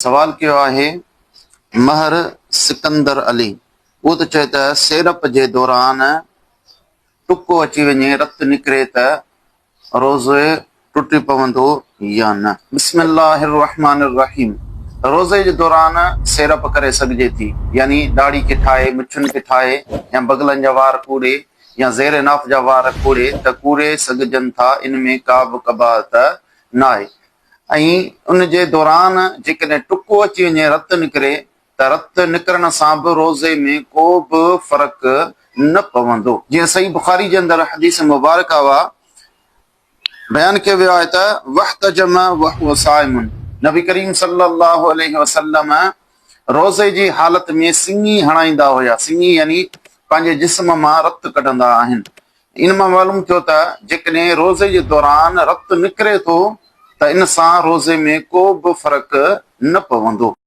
سوال ڪيو آهي مهر سڪندر علي اهو ٿو چئي ته سيرپ جي دوران ٽڪو اچي وڃي رت نڪري ته روزو ٽٽي پوندو يا نه؟ بسم الله الرحمٰن الرحيم روزي جي دوران سيرپ ڪري سگهجي ٿي يعني ڏاڙهي کي ٺاهي مڇن کي ٺاهي يا بغلن جا وار ڪوڙي يا زير ناف جا وار ڪوڙي ته ڪوڙي سگهجن ٿا ان ۾ ڪا به قباحت ناهي ۽ ان جي دوران جيڪڏهن ٽڪو اچي وڃي رت نڪري ته رت نڪرڻ سان به روزي ۾ ڪو به فرق نه پوندو. جيئن صحيح بخاري جي اندر حديث مبارڪه وا بيان ڪيو ويو آهي ته واحتجم وهو صائم نبي ڪريم صلي الله عليه وسلم روزي جي حالت ۾ سڱي هڻائيندا هيا، سڱي يعني پنهنجي جسم مان رت ڪڍندا آهن. ان مان معلوم ٿيو ته جيڪڏهن روزي جي دوران رت نڪري ٿو ته ان سان روزي ۾ ڪو به فرق نه پوندو.